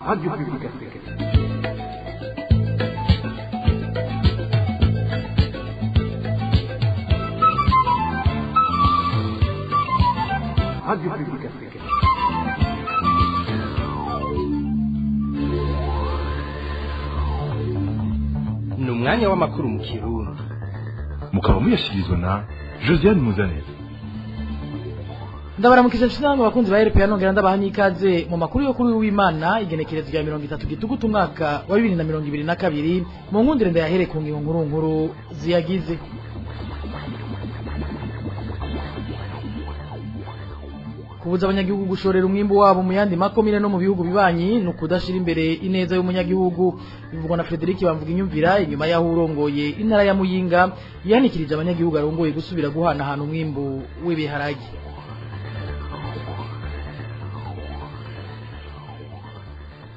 Radio Publique Africaine. Radio Publique Africaine. Ni umwanya w'amakuru mu Kirundi. Mukaba muyashyikirizwa na Josiane Muzaneza. Ndabaramukije nshuti namwe bakunzi ba RPA, nongera ndabaha n'ikaze mu makuru yo kuri w'Imana, igenekerezo rya 30 gitugutu umwaka wa 2022. Mu nkundire ndayahere ku ngingo nkuru nkuru ziyagize. Kubuza abanyagihugu gushorera umwimbu wabo mu yandi makomine no mu bihugu bibanyi ni ukudashira imbere ineza y'umunyagihugu, bivugwa na Frederic Bamvuga Inyumvira inyuma y'aho urongoye intara ya Muyinga yanikirije abanyagihugu arongoye gusubira guhanahana umwimbu w'ibiharage.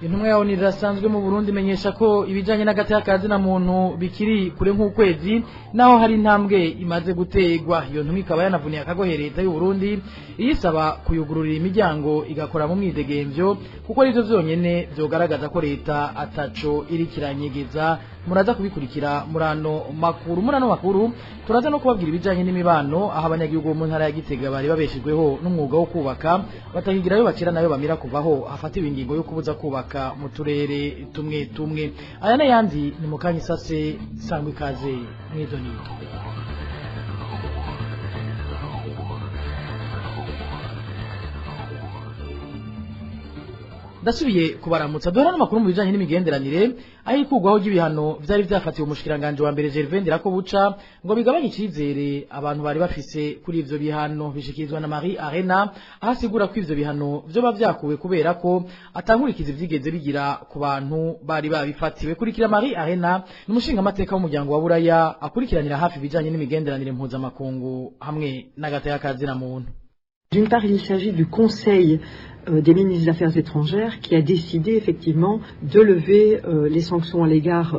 Intumwa ya ONU irasanzwe mu Burundi imenyesha ko ibijanye n'agateka ka zina muntu bikiri kure nk'ukwezi, naho hari intambwe imaze gutegwa. Iyo ntumwa ikaba yanavuniye akagohe leta y'u Burundi, iyisaba kuyugururira imiryango igakora mu mwidegemvyo, kuko arivyo vyonyene vyogaragaza ko leta ataco iriko iranyegeza. Muraza kubikurikira murano makuru. Murano makuru turaza no kubabwira ibijanye n'imibano, aho abanyagihugu bo mu ntara ya Gitega bari babeshejweho n'umwuga wo kubaka batakigirayo bakira nayo bamira kuvaho hafatiwe ingingo yo kubuza kubaka mu turere tumwe tumwe. Aya n'ayandi ni mu kanya isase. Sangwa ikaze mw'izo nito. Ndasubiye kubaramutsa. Duhora n'amakuru mu bijanye n'imigenderanire, aho ikurwaho ry'ibihano vyari vyafatiwe umushikiranganje wa mbere Gervais Ndirakobuca ngo bigabanye icizere abantu bari bafise kuri ivyo bihano, bishikirizwa na Marie Arena, aho asigura ko ivyo bihano vyoba vyakuwe kubera ko atankurikizi vyigeze bigira ku bantu bari babifatiwe. Kurikira Marie Arena, ni umushingamateka w'umuryango wa Buraya akurikiranira hafi ibijanye n'imigenderanire mpuzamakungu hamwe n'agateka ka zina muntu. D'une part, il s'agit du Conseil des ministres des Affaires étrangères qui a décidé effectivement de lever les sanctions à l'égard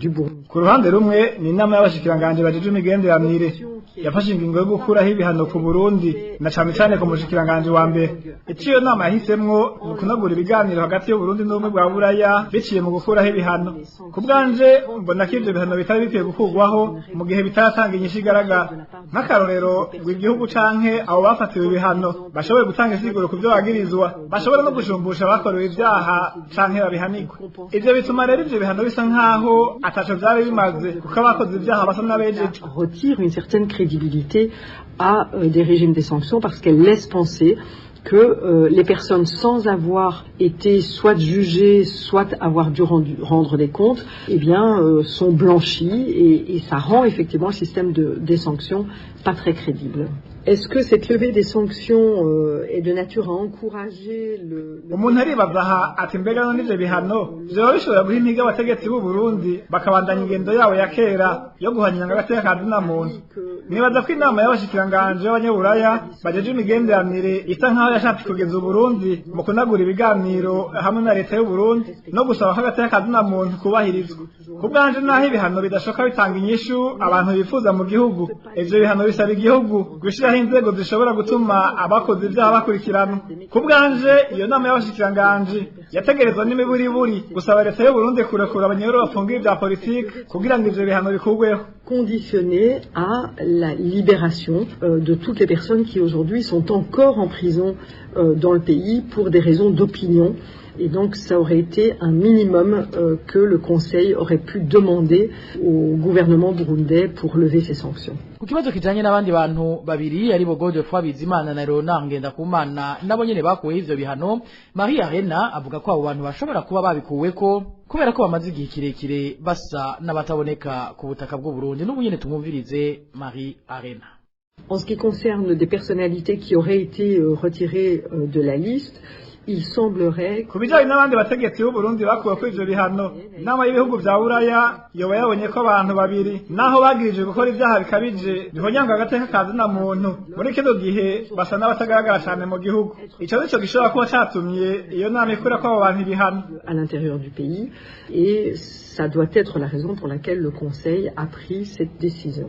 du Burundi. Ku ruhande rumwe ni inama y'abashikiranganje bajejwe imigenderanire yafashe ingingo yo gukuraho ibihano ku Burundi, na cane cane ku mushikiranganje wa mbere. Ico iyo nama yahisemwo ni ukunagura ibiganiro hagati y'Uburundi n'Ubumwe bwa Buraya biciye mu gukuraho ibihano. Ku bwanje mbona ko ivyo bihano bitari bikwiye gukurwaho mu gihe bitaratanga inyishu igaragara, nk'akarorero ngo igihugu canke abo bafatiwe ibihano bashoboye gutanga insiguro ku vyo bagirizwa, bashobora no gushumbusha abakorewe ivyaha canke babihanirwe. Ivyo bituma rero ivyo bihano bisa nk'aho ataco vyari bimaze, kuko abakoze ivyaha basa n'abejejwe. Retire une certaine crédibilité à des régimes des sanctions parce qu'elle laisse penser que les personnes, sans avoir été soit jugées, soit avoir dû rendre des comptes, eh bien, sont blanchies et ça rend effectivement le système des sanctions pas très crédible. Est-ce que cette levée des sanctions est de nature à encourager le Umuntu aribaza aha ati: mbega none ivyo bihano vyoba bishobora guha intege abategetsi b'u Burundi bakabandanya ingendo yabo ya kera yo guhanyanga agateka ka zina muntu? Nibaza ko inama y'abashikiranganje b'abanyaburaya bajeje imigenderanire isa nk'aho yashatse kugeza Uburundi mu kunagura ibiganiro hamwe na leta y'u Burundi no gusaba ko agateka ka zina muntu kubahirizwa. Ku bwanje, naho ibihano bidashoka bitanga inyishu abantu bifuza mu gihugu, ivyo bihano bisaba igihugu gushiraho inzego zishobora gutuma abakoze ibyaha bakurikiranwa. Ku bwanje, iyo nama y'abashikiranganje yategerezwa n'imiburiburi gusaba leta y'u Burundi kurekura abanyororo bafungiwe ibya politiki kugira ngo ivyo bihano bikurweho. Conditionné à la libération de toutes les personnes qui aujourd'hui sont encore en prison dans le pays pour des raisons d'opinion. Et donc ça aurait été un minimum que le Conseil aurait pu demander au gouvernement burundais pour lever ces sanctions. Ku kibazo kijanye n'abandi bantu babiri, aribo Godefroid Bizimana na Leonard Ngendakumana, nabo nyene bakuweho ivyo bihano, Marie Arena avuga ko abo bantu bashobora kuba babikuweko kubera ko bamaze igihe kirekire basa n'abataboneka ku butaka bw'u Burundi. N'ubu nyene tumwumvirize Marie Arena. En ce qui concerne des personnalités qui auraient été retirées de la liste, il semblerait Ku bijanye n'abandi bategetsi b'u Burundi bakuwe kuri ivyo bihano, inama y'ibihugu vya Buraya yoba yabonye ko abantu babiri, naho bagirije gukora ivyaha bikabije bihonyanga agateka ka zina muntu, muri kino gihe basa n'abatagaragara cane mu gihugu. Ico nico gishobora kuba catumye iyo nama ikura ko abo bantu ibihano. À l'intérieur du pays et ça doit être la raison pour laquelle le Conseil a pris cette décision.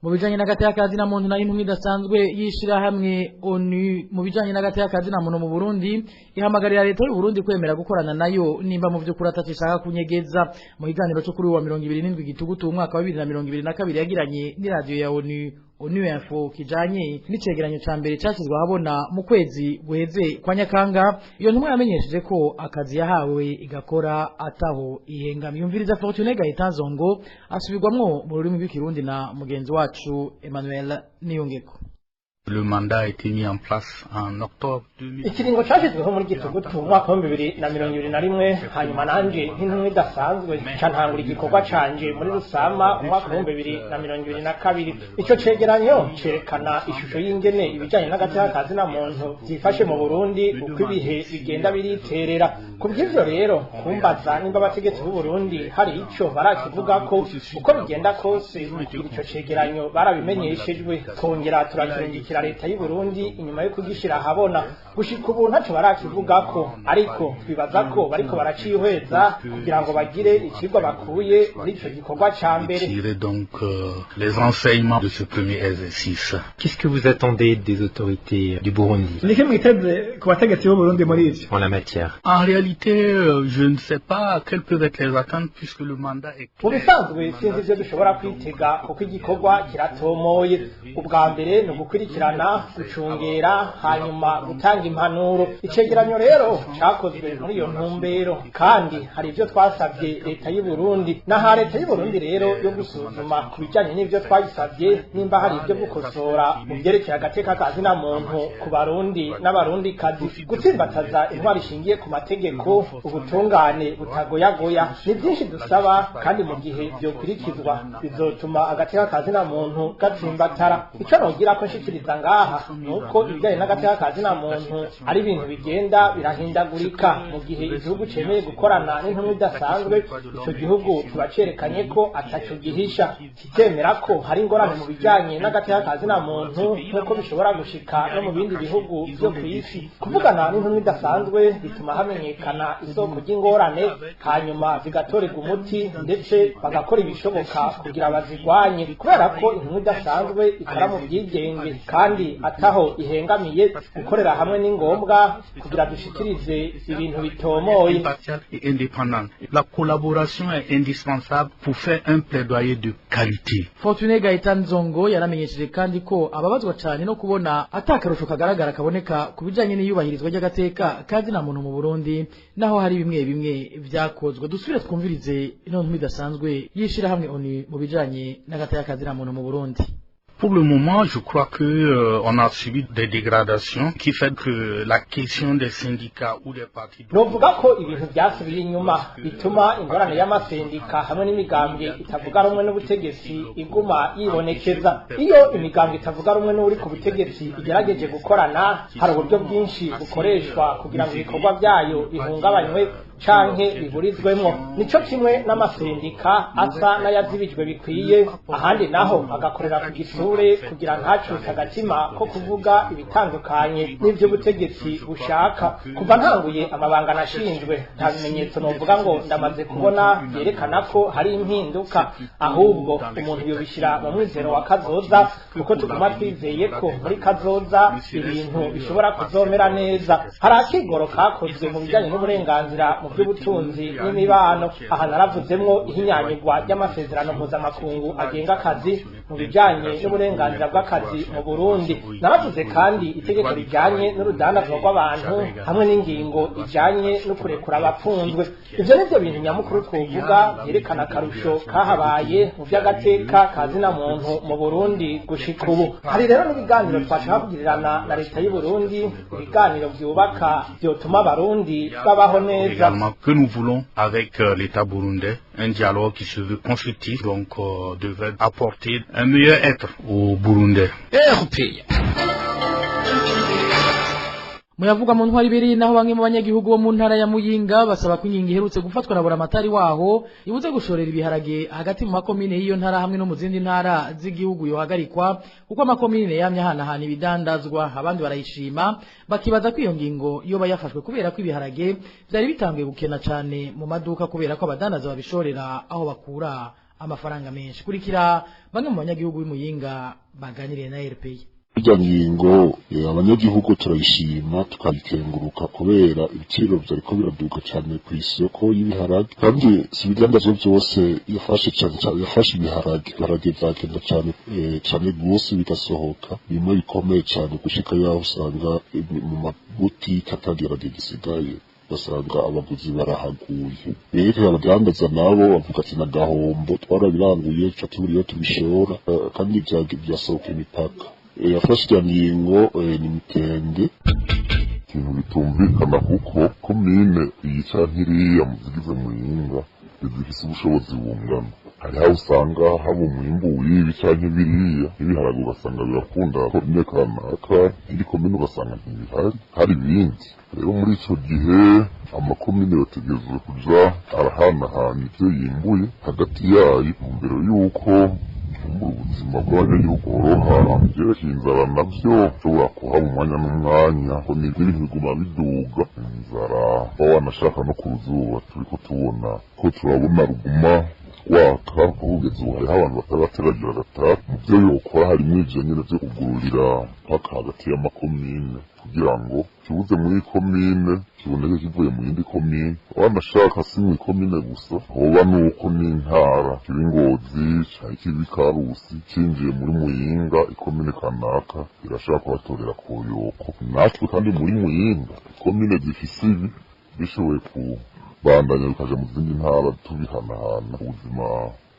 Mu bijanye n'agateka ka zina muntu nayo, intumwa idasanzwe y'ishirahamwe ONU mu bijanye n'agateka ka zina muntu mu Burundi ihamagarira leta y'u Burundi kwemera gukorana nayo nimba mu vy'ukuri atacishaka kunyegeza. Mu kiganiro cyo kuri wa 27 Gitugutu umwaka wa 2022 yagiranye n'iradiyo ya ONU, ONU Info, kijanye n'icegeranyo ca mbere cashyizwe ahabona mu kwezi guheze kwa Nyakanga, iyo ntumwa yamenyesheje ko akazi yahawe igakora ataho ihengamiye. Yumviriza Fortune Gaëtan Zongo, asubirwamwo mu rurimi rw'ikirundi na mugenzi wacu Emmanuel Niyungeko. Le mandat a été mis en place en octobre 2000. Ikiringo cyashyizweho muri Gitugutu mu mwaka wa 2021, hanyuma nanje nk'intumwa idasanzwe nca ntangura igikorwa canje muri Rusama umwaka wa 2022. Ico cegeranyo cerekana ishusho y'ingene ibijanye n'agateka ka zina muntu vyifashe mu Burundi uko ibihe bigenda biriterera. Ku bw'ivyo rero, kumbaza nimba abategetsi b'u Burundi hari ico barakivugako, uko bigenda kose kugira ico cegeranyo barabimenyeshejwe, twongera turakirungikira leta y'u Burundi inyuma yo kugishira ahabona. Gushika ubu ntaco barakivugako, ariko twibaza ko bariko baracihweza kugira ngo bagire icigwa bakuye muri ico gikorwa ca mbere. Tirer donc les enseignements de ce premier exercice. Qu'est-ce que vous attendez des autorités du Burundi Niki mwiteze ku bategetsi b'u Burundi muri ivyo en la matière? En réalité, je ne sais pas quelles peuvent être les attentes puisque le mandat est Mu bisanzwe sinzi ivyo dushobora kwitega kuko igikorwa kiratomoye. Ubwa mbere ni ugukurikirana, gucungera, hanyuma gutanga impanuro. Icegeranyo rero cakozwe muri iyo ntumbero, kandi hari ivyo twasavye leta y'u Burundi. Naha leta y'u Burundi rero yo gusuzuma ku bijanye n'ivyo twayisavye, nimba hari ivyo gukosora mu vyerekeye agateka ka zina muntu ku Barundi n'Abarundikazi, gutsimbataza intwaro ishingiye ku mategeko, ubutungane butagoyagoya. Ni byinshi dusaba, kandi mu gihe vyokurikizwa bizotuma agateka ka zina muntu gatsimbatara. Ico nogira ko nshikiriza ngaha nuko ibijanye n'agateka ka zina muntu ari ibintu bigenda birahindagurika. Mu gihe igihugu cemeye gukorana n'intumwa idasanzwe, ico gihugu kiba cerekanye ko ataco gihisha, kikemera ko hari ingorane mu bijanye n'agateka ka zina muntu, nk'uko bishobora gushika no mu bindi bihugu vyo kw'isi. Kuvugana n'intumwa idasanzwe bituma hamenyekana isoko ry'ingorane, hanyuma zigatorerwa umuti, ndetse bagakora ibishoboka kugira bazigwanye. Kubera ko intumwa idasanzwe ikora mu bwigenge kandi ataho ihengamiye, gukorera hamwe ni ngombwa kugira dushikirize ibintu bitomoye. Impartiale et indépendante. La collaboration est indispensable pour faire un plaidoyer de qualité. Fortune Gaëtan Nzongo yaramenyesheje kandi ko ababazwa cyane no kubona atakarusho kagaragara kaboneka ku bijanye n'iyubahirizwa ry'agateka ka zina muntu mu Burundi, naho hari bimwe bimwe vyakozwe. Dusubire twumvirize ino ntumwa idasanzwe y'ishirahamwe ONU mu bijanye n'agateka ka zina muntu mu Burundi. Pour le moment, je crois que on a subi des dégradations qui fait que la question des syndicats ou des partis Novuga ko ibintu byasubiye inyuma, bituma ingorane y'amasendika hamwe n'imigambwe itavuga rumwe n'ubutegetsi iguma yibonekeza. Iyo imigambwe itavuga rumwe n'uri ku butegetsi igerageje gukorana, hari uburyo bwinshi bukoreshwa kugira ngo ibikorwa byayo bihungabanywe canke biburizwemwo. Nico kimwe n'amasendika asa n'ayazibijwe bikwiye, ahandi naho agakorera ku gisure kugira ntacutse agatima ko kuvuga ibitandukanye n'ivy'ubutegetsi bushaka. Kuva ntanguye amabanga nashinzwe, nta bimenyetso novuga ngo ndamaze kubona vyerekana ko hari impinduka. Ahubwo umuntu yobishira mu mwizero wa kazoza, kuko tuguma twizeye ko muri kazoza ibintu bishobora kuzomera neza. Hari akigoro kakozwe mu bijanye n'uburenganzira mu by'ubutunzi n'imibano. Aha naravuzemwo ihinyanyurwa ry'amasezerano mpuzamakungu agenga akazi mu bijanye n'uburenganzira bw'akazi mu Burundi. Naravuze kandi itegeko rijanye n'urudandazwa rw'abantu hamwe n'ingingo ijanye no kurekura abapfunzwe. Ivyo nivyo bintu nyamukuru twovuga vyerekana akarusho kahabaye mu vy'agateka ka zina muntu mu Burundi gushika ubu. Hari rero n'ibiganiro twashaka kugirirana na leta y'u Burundi, ibiganiro vyubaka vyotuma Abarundi babaho neza. Également que nous voulons avec l'État burundais un dialogue qui se veut constructif, donc devrait apporter un meilleur être aux Burundais. RPA. Muyavuga mu ntwari ibiri naho, bamwe mu banyagihugu bo mu ntara ya Muyinga basaba ko ingingo iherutse gufatwa na buramatari waho ibuze gushorera ibiharage hagati mu makomine y'iyo ntara hamwe no mu zindi ntara z'igihugu yohagarikwa, kuko amakomine yamye ahanahana ibidandazwa. Abandi barayishima, bakibaza ko iyo ngingo yoba yafashwe kubera ko ibiharage vyari bitanguye gukena cane mu maduka, kubera ko abadandaza babishorera aho bakura amafaranga menshi. Kurikira bamwe mu banyagihugu b'Imuyinga baganiriye na RPA. Irya ngingo abanyagihugu turayishima tukayikenguruka, kubera ibiciro vyariko biraduka cane ku isoko y'ibiharage, kandi si ibidandazwa vyose yafashe cane cane, yafashe ibiharage. Ibiharage vyagenda cane cane gose, bigasohoka bimwe bikomeye cane, gushika yaho usanga mu mabutike atagiharage gisigaye, ugasanga abaguzi barahaguye. Rero abadandaza nabo bavuga ati nagahombo, twarabiranguye tuca tubura iyo tubishora, kandi vyasohoka imipaka. Yafashe irya ngingo ni mitende ikintu bitumvikana, kuko komine iyi canke iriya mu zigize Muyinga zifise ubushobozi bungana. Hariho aho usanga haba umwimbu w'ibi canke biriya, ibiharage ugasanga birakunda komine kanaka, indi komine ugasanga ntibihari, hari ibindi. Rero muri ico gihe amakomine yotegerezwa kuja arahanahana ivyo yimbuye hagati yayo, intumbero y'uko kumbura ubuzima bw'abanyagihugu bworoha. Ivyerekeye inzara navyo ushobora kuhaba umwanya n'umwanya, ko ni ibintu biguma biduga, inzara uba wanashaka no ku ruzuba turiko tubona ko turabona ruguma waka, kuko kugeza ubu hariho abantu batarabateragira gatatu. Mu vyo yokora harimwo ivyo nyene vyo kugururira mpaka hagati y'amakomine, kugira ngo kibuze muri komine kiboneke kivuye mu yindi komine, wanashaka si mw'ikomine gusa, hoba nuko n'intara, kiba Ingozi canke kiba Ikarusi, cinjiye muri Muyinga ikomine kanaka irashobora kubatorera koyoko. Natwe kandi muri Muyinga ikomine zifise ibi bishoboye kubandanya bikaja mu zindi ntara, tubihanahana, ubuzima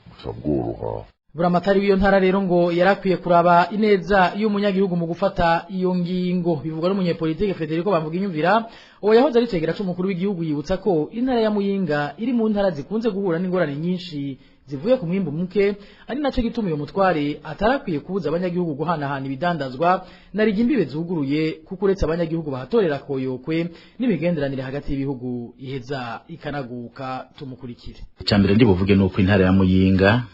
buca bworoha. Buramatari w'iyo ntara rero ngo yarakwiye kuraba ineza y'umunyagihugu mu gufata iyo ngingo, bivugwa n'umunyepolitike Federico Bamvuginyumvira. Uwo yahoze ari cegera c'umukuru w'igihugu yibutsa ko intara ya Muyinga iri mu ntara zikunze guhura n'ingorane nyinshi zivuye ku mwimbu muke, ari naco gituma uyo mutware atarakwiye kubuza abanyagihugu guhanahana ibidandazwa na imbibe zuguruye, kuko uretse abanyagihugu bahatorera koyokwe, n'imigenderanire hagati y'ibihugu iheza ikanaguka. Tumukurikire. Icambere ndi buvuge nuko intara ya Muyinga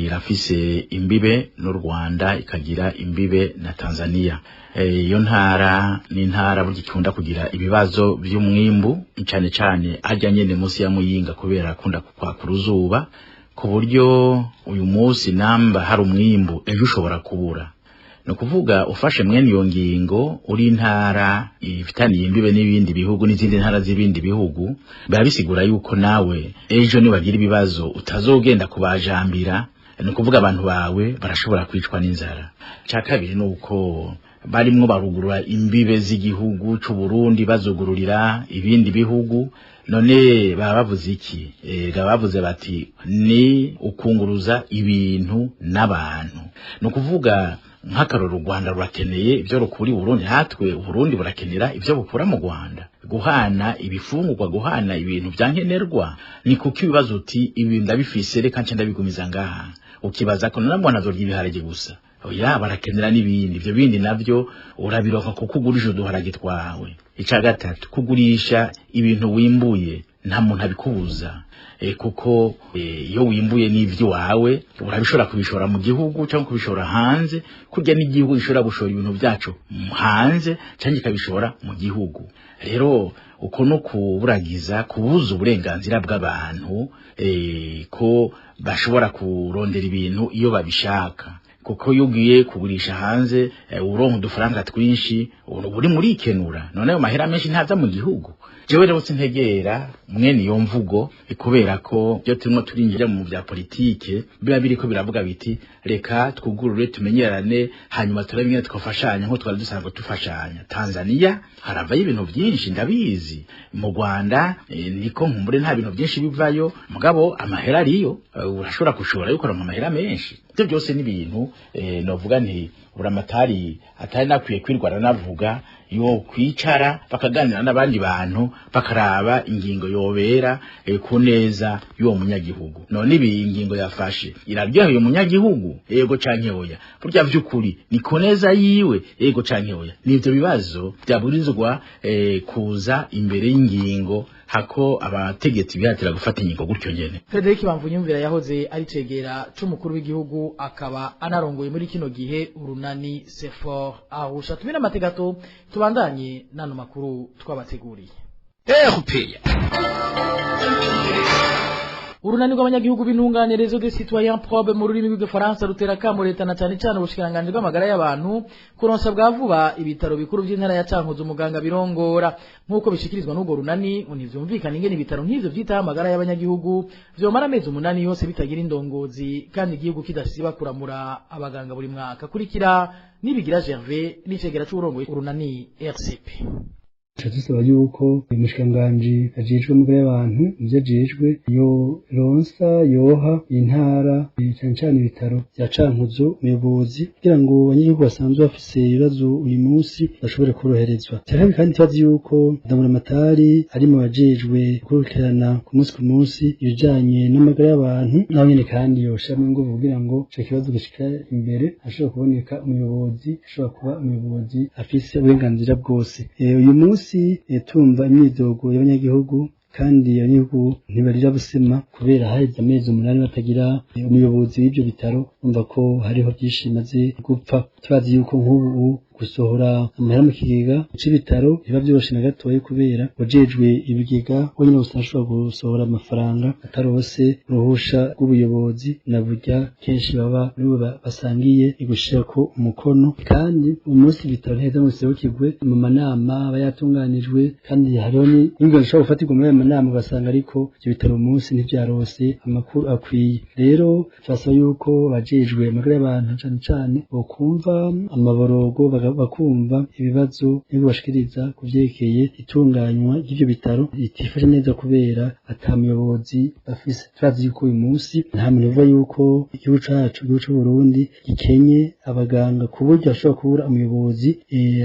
irafise imbibe n'u Rwanda, ikagira imbibe na Tanzania. Iyo ntara ni intara burya ikunda kugira ibibazo by'umwimbu, cane cane harya nyene munsi ya Muyinga, kubera akunda kwaka uruzuba, ku buryo uyu munsi namba hari umwimbu ejo ushobora kubura. Ni ukuvuga ufashe mwene iyo ngingo uri intara ifitaniye imbibe n'ibindi bihugu n'izindi ntara z'ibindi bihugu, biba bisigura yuko nawe ejo nibagira ibibazo utazogenda kubajambira. Ni ukuvuga abantu bawe barashobora kwicwa n'inzara. Cya kabiri ni uko barimwo barugurura imbibe z'igihugu c'u Burundi, bazugururira ibindi bihugu. None baba bavuze iki? Baba bavuze bati ni ukunguruza ibintu n'abantu. Ni ukuvuga nk'akarorero, u Rwanda rurakeneye ibyo rukura i Burundi, natwe Uburundi burakenera ibyo bukura mu Rwanda, guhana ibifungurwa, guhana ibintu vya nkenerwa. Ni kuko ibibazo uti ibi ndabifise, reka nce ndabigumiza ngaha, ukibaza ko none mbona azorya ibiharage gusa? Oya, barakenera n'ibindi. Ibyo bindi navyo urabironka kuko ugurisha uduharage twawe. Ica gatatu, kugurisha ibintu wimbuye nta muntu abikubuza, kuko iyo wimbuye n'ivyo wawe urabishobora kubishora mu gihugu cyangwa kubishora hanze, kurya n'igihugu gishobora gushora ibintu byacu hanze cyangwa kikabishora mu gihugu. Rero uko no kuburagiza, kubuza uburenganzira bw'abantu ko bashobora kurondera ibintu iyo babishaka, kuko iyo ugiye kugurisha hanze uronka udufaranga twinshi, uri muri ikenura, none ayo mahera menshi ntaza mu gihugu. Jewe rero sintegera mwene iyo mvugo, kubera ko iyo turimo turinjira mu bya politike biba biriko biravuga biti reka twugurure tumenyerane, hanyuma turabe ingene twafashanya nko twari dusanzwe tufashanya. Tanzania haravayo ibintu byinshi ndabizi, mu Rwanda niko nkumbure nta bintu byinshi bivayo, mugabo amahera ariyo, urashobora gushora yuko amahera menshi. Ibyo byose ni ibintu novuga nti Buramatari atari nakwiye kwirwara navuga yo kwicara bakaganira n'abandi bantu, bakaraba ingingo yobera ku neza y'uwo munyagihugu. None ibi ingingo yafashe iraryoheye umunyagihugu, yego canke oya? Burya vy'ukuri ni ku neza yiwe, yego canke oya? Nivyo bibazo byaburizwa kuza imbere y'ingingo, hako abategetsi bihatira gufata ingingo gutyo nyene. Frederic Bamvunyumvira yahoze ari cegera c'umukuru w'igihugu, akaba anarongoye muri kino gihe urunani Sefor Arusha. Tumira amategato tubandanye nano makuru twabateguriye. RPA. Urunani rw'abanyagihugu b'intungane Réseau des Citoyens Probes mu rurimi rw'igifaransa rutera kamo leta na cane cane ubushikiranganji bw'amagara y'abantu kuronsa bwa vuba ibitaro bikuru vy'intara ya Cankuzo umuganga birongora. Nk'uko bishikirizwa n'urwo runani, ngo ntivyumvikana ingene ibitaro nk'ivyo vyitaho amagara y'abanyagihugu vyomara amezi 8 yose bitagira indongozi, kandi igihugu kidasiba kuramura abaganga buri mwaka. Kurikira Nibigira Gervais n'icegera c'uwurongoye urunani RCP. Dusaba yuko umushikiranganji ajejwe amagara y'abantu ivyo ajejwe yo ronsa yoha intara cane cane ibitaro vya Cankuzo umuyobozi, kugira ngo abanyagihugu basanzwe bafise ibibazo uyu munsi bashobore koroherezwa. Kandi tubazi yuko Ndaburamatari ari mu bajejwe gukurikirana ku munsi ku munsi ibijanye n'amagara y'abantu, naho nyene kandi yoshiramwo inguvu kugira ngo ico kibazo gishika imbere hashobora kuboneka umuyobozi, ashobora kuba umuyobozi afise uburenganzira bwose. Uyu munsi tumva imyidogo y'abanyagihugu, kandi abanyagihugu ntibarira busema kubera haheze amezi 8 batagira umuyobozi w'ivyo bitaro. Umva ko hariho byinshi bimaze gupfa. Tubazi yuko nk'ubu gusohora amahera mu kigega c'ibitaro biba vyoroshe na gatoyi, kubera ujejwe ibigega wenyine gusa ashobora gusohora amafaranga atarose uruhusha rw'ubuyobozi, na burya kenshi baba nibo basangiye igushirako umukono. Kandi umunsi ibitaro ntiheza ngo biserukirwe mu manama aba yatunganijwe, kandi hariho n'ingingo zishobora gufatirwa muri ayo manama, ugasanga ariko ivyo bitaro umunsi ntivyarose amakuru akwiye. Rero turasaba yuko abajejwe amagara y'abantu cane cane bokumva amaborogo, bakumva ibibazo n'ibyo bashikiriza kuvyerekeye itunganywa ry'ivyo bitaro ritifashe neza kubera ata muyobozi bafise. Turazi yuko uyu munsi nta muntu uvuga yuko igihugu cacu, igihugu c'Uburundi gikenye abaganga ku buryo ashobora kubura umuyobozi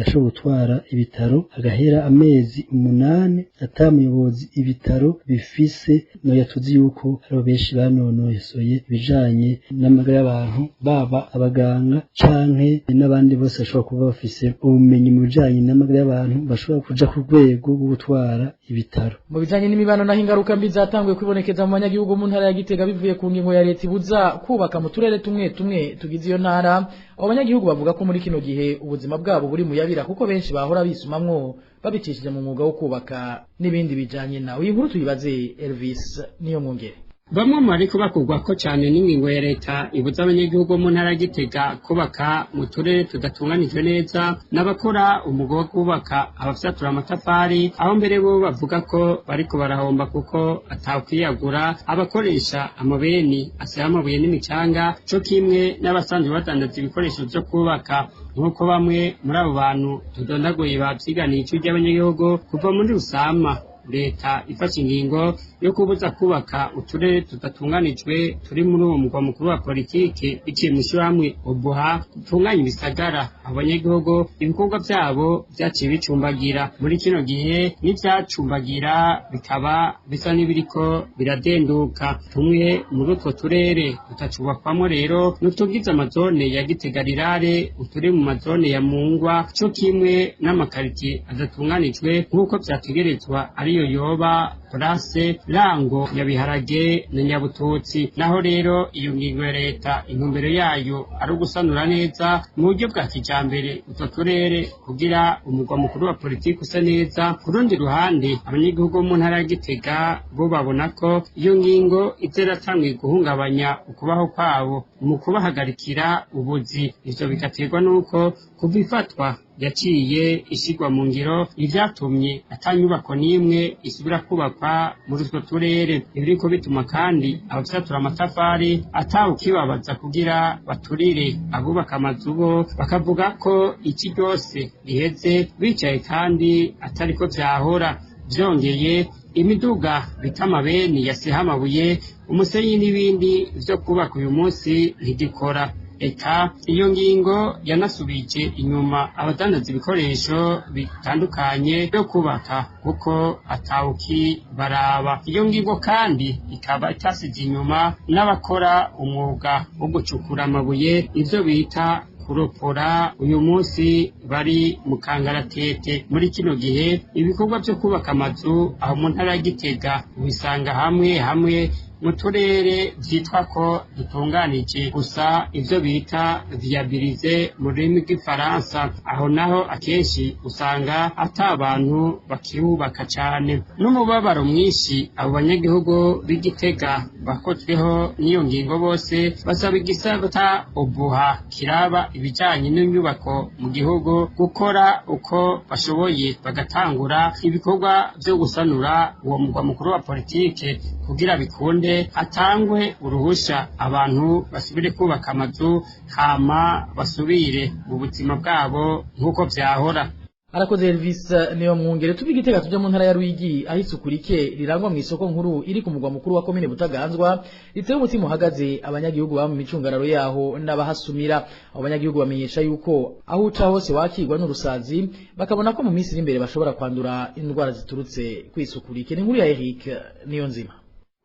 ashobora gutwara ibitaro agahera amezi 8 ata muyobozi ibitaro bifise. Noya tuzi yuko hariho benshi banonosoye ibijanye n'amagara y'abantu, baba abaganga canke n'abandi bose bashobora kuba bafise ubumenyi mu bijanye n'amagara y'abantu, bashobora kuja ku rwego rwo gutwara ibitaro. Mu bijanye n'imibano naho, ingaruka mbi zatanguye kwibonekeza mu banyagihugu mu ntara ya Gitega bivuye ku ngingo ya leta ibuza kubaka mu turere tumwe tumwe tugize iyo ntara. Abo banyagihugu bavuga ko muri kino gihe ubuzima bwabo buri muyabira, kuko benshi bahora bisumamwo babicishije mu mwuga wo kubaka n'ibindi bijanye nawe. Iyi nkuru tuyibaze Elvis niyo mwongere. Bamwe mu bariko bakugwako cane n'ingingo ya leta ibuza abanyagihugu mu ntara ya Gitega kubaka mu turere tudatunganijwe neza n'abakora umwuga wo kubaka, abafyatura amatafari, aho mbere bo bavuga ko bariko barahomba kuko atakwiyagura, abakoresha amabeni asaya amabuye n'imicanga, co kimwe n'abasanzwe badandaza ibikoresho vyo kubaka. Nk'uko bamwe muri abo bantu tudondaguye bavyiganiye ijwi ry'abanyagihugu, kuva muri Rusama leta ifashe ingingo yo kubuza kubaka uturere tudatunganijwe turi muri uwo mugwa mukuru wa politike biciye mw'ishyirahamwe OBUHA dutunganya ibisagara, abanyagihugu ibikorwa vyabo vyaciye bicumbagira. Muri kino gihe n'ivyacumbagira bikaba bisa n'ibiriko biradenduka. Tumwe muri utwo turere tutacubakwamwo rero n'utugize amazone ya Gitega Rirare, uturi mu mazone ya Mungwa, co kimwe n'amakaritiye adatunganijwe nk'uko vyategerezwa, ariyo yoba Place, Rango, Nyabiharage na Nyabututsi. Naho rero iyo ngingo ya leta intumbero yayo ari ugusanura neza mu buryo bwa kijambere utwo turere kugira umugwa mukuru wa politiki usa neza, ku rundi ruhande abanyagihugu bo mu ntara ya Gitega bo babona ko iyo ngingo izoratanguye guhungabanya ukubaho kwabo mu kubahagarikira ubuzi. Ivyo bigaterwa n'uko kuva ifatwa yaciye ishigwa mu ngiro ivyatumye ata nyubako n'imwe isubira kubakwa muri utwo turere. Ibiriko bituma kandi abafyatura amatafari atawukibabaza kugira baturire. Abubaka amazu bo bakavuga ko iki ryose riheze bicaye kandi atariko vyahora. Vyongeye imiduga bita amabeni yasiha amabuye, umusenyi n'ibindi vyo kubaka uyu munsi ntigikora. Eka iyo ngingo yanasubije inyuma abadandaza ibikoresho bitandukanye byo kubaka kuko atawuki baraba. Iyo ngingo kandi ikaba itasize inyuma n'abakora umwuga wo gucukura amabuye, ivyo bita kuropora, uyu munsi bari mu kangaratete. Muri kino gihe ibikorwa vyo kubaka amazu aho mu ntara ya Gitega ubisanga hamwe hamwe mu turere vyitwa ko dutunganije gusa, ivyo bita viabiliser mu rurimi rw'ifaransa. Aho naho akenshi usanga ata abantu bakihubaka cane. N'umubabaro mwinshi abo banyagihugu b'Igitega bakozweho n'iyo ngingo bose basaba igisata OBUHA kiraba ibijanye n'inyubako mu gihugu gukora uko bashoboye, bagatangura ibikorwa vyo gusanura uwo mugwa mukuru wa politike kugira bikunde hatangwe uruhusha abantu basubire kubaka amazu, hama basubire mu buzima bwabo nk'uko vyahora. Arakoze Elvis niyo mwungere. Tuve Igitega tuja mu ntara ya Ruyigi, aho isuku rike rirangwa mu isoko nkuru iri ku mugwa mukuru wa komine Butaganzwa riteye umutima uhagaze abanyagihugu baba mu micungararo yaho n'abahasumira. Abo banyagihugu bamenyesha yuko aho uca hose wakirwa n'urusazi, bakabona ko mu minsi iri imbere bashobora kwandura indwara ziturutse kw'isuku rike. Ni inkuru ya Eric Niyonzima.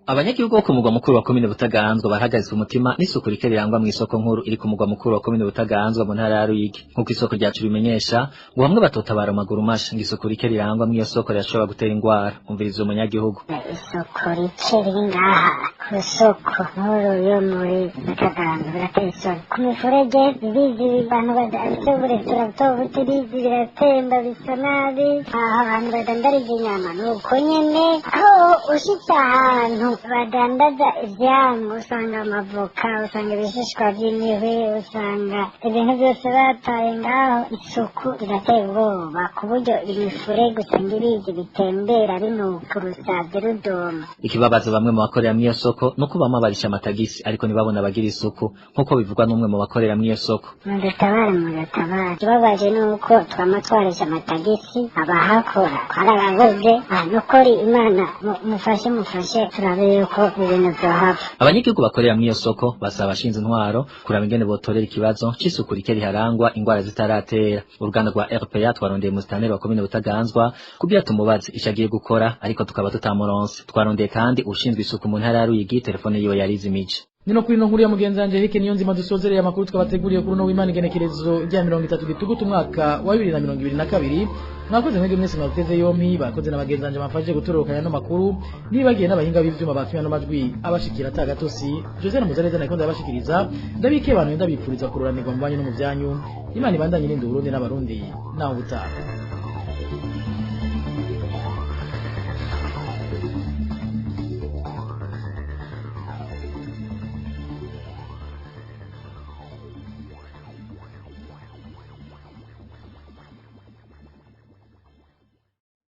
Abanyagihugu bo ku mugwa mukuru wa komine Butaganzwa barahagaritse umutima n'isuku rike rirangwa mu isoko nkuru iri ku mugwa mukuru wa komine Butaganzwa mu ntara ya Ruyigi. Nk'uko isoko ryacu bimenyesha, ngo bamwe batotabara amaguru masha, ngo isuku rike rirangwa mw'iyo soko rirashobora gutera ingwara. Umviriza umunyagihugu. Isuku rike riri ngaha ku isoko nkuru yo muri Butaganzwa birateye isoni. Ku mifurege ibizi, abantu badafite uburestora buto buto, ibizi biratemba bisa nabi. Aho abantu badandariza inyama ni uko nyene. Aho ushitse ahantu badandaza ivyamwa usanga amavoka, usanga ibishishwa vy'imihwi, usanga ibintu vyose bataye ngaho. Isuku rirateye ubwoba ku buryo imifurege usanga ibizi bitembera binuka, urusazi ruduma. Ikibabaza bamwe mu bakorera mw'iyo soko nuko bamwe barisha amatagisi ariko ntibabona abagira isuku, nk'uko bivugwa n'umwe mu bakorera mw'iyo soko. Mudutabare, mudutabare! Ikibabaje ni uko twama twarisha amatagisi, abahakora twarababuze. Nukuri Imana mufashe, mufashe turabe yuko ibintu vyohava. Abanyagihugu bakorera mw'iyo soko basaba abashinzwe intwaro kuraba ingene botorera ikibazo c'isuku rike riharangwa ingwara zitaratera. Uruganda rwa RPA twarondeye musitanteri wa komine Butaganzwa kugira tumubaze ico agiye gukora, ariko tukaba tutamuronse. Twarondeye kandi ushinzwe isuku mu ntara ya Ruyigi, telefone yiwe yarizimije. Nino kuri no nkuru ya mugenzi wanje Eric Niyonzima dusozereye amakuru twabateguriye kuri no w'Imana, igenekerezo rya 30 Gitugutu umwaka wa 2022. Mwakoze mwebwe mwese mwateze yompi, bakoze na bagenzi banje bamfashije gutororokanya no makuru, nibagiye n'abahinga b'ivyuma batumye no majwi abashikira atagatosi. Jose na Muzareza nako ndabashikiriza, ndabike abantu, ndabipfuriza kururanirwa mu banyu no mu byanyu. Imana ibandanye n'indi Burundi n'abarundi. Naho ubutaha.